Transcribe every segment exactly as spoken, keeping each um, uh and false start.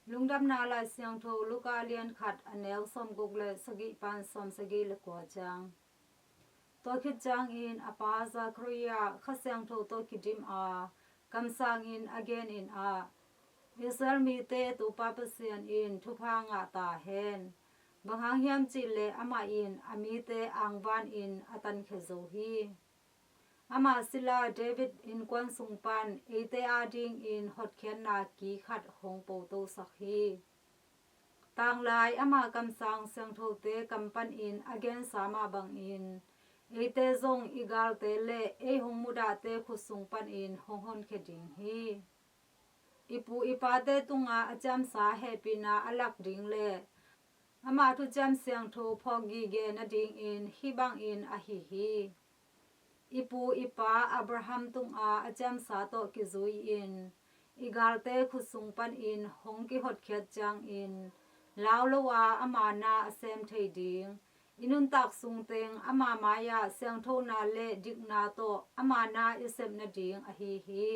Lungdamna Lai Siangtho Luka lian khat, a neu sawmguk le sagih pan sawmsagih le kua ciang. Tua khit ciangin a pa Zachariah Kha Siangtho tawh kidim a, kamsangin a genin ah, Israel mite Topa Pasian in thupha ngah ta hen. Bang hang hiam cihleh amah in a mite angvanin a tankhia zo hi. Ama sila David innkuan sung pan eite adingin hotkhiatna ki khat hong potosak hi. Tanglai ama kamsang siangthote kam panin a gensa mah bangin eite zong i galte le ei hong mudahte khut sung panin hong honkhia ding hi. I pu i pate tunga a ciamsa hehpihna a lak ding le ama thuciam siangtho phawk gige nadingin hih bangin ahi hi. I pu i pa Abraham tunga a ciamsa tawh kizui-in i galte khut sung panin hong kihotkhiat ciangin lau lo a ama na a sem thei ding, i nuntak sungteng ama mai-ah siangthona le dikna tawh ama na i sep nading ahi hi.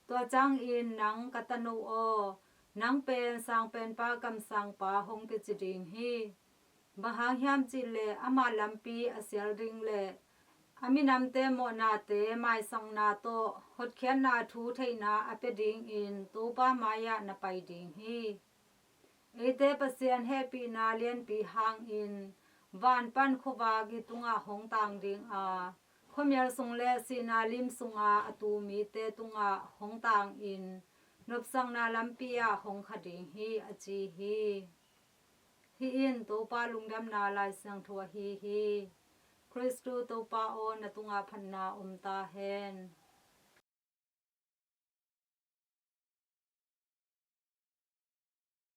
Tua ciangin nang ka tano aw, nang pen Sang Penpa kamsangpa hong kici ding hi. Bang hang hiam cihleh ama lampi a sial ding le a minamte mawhnate maisakna tawh hotkhiatna thu theihna a pia dingin Topa mai-ah na pai ding hi. Eite Pasian hehpihna lianpi hangin van pan khuavak i tungah hong tang ding a, khuamial sung le sihna lim sunga a tu mite tungah hong tangin nopsakna lampi ah hong kha ding hi, a ci hi. Hih in Topa Lungdamna Lai Siangtho ahi hi. Khristu Topa aw, na tungah phatna om ta hen.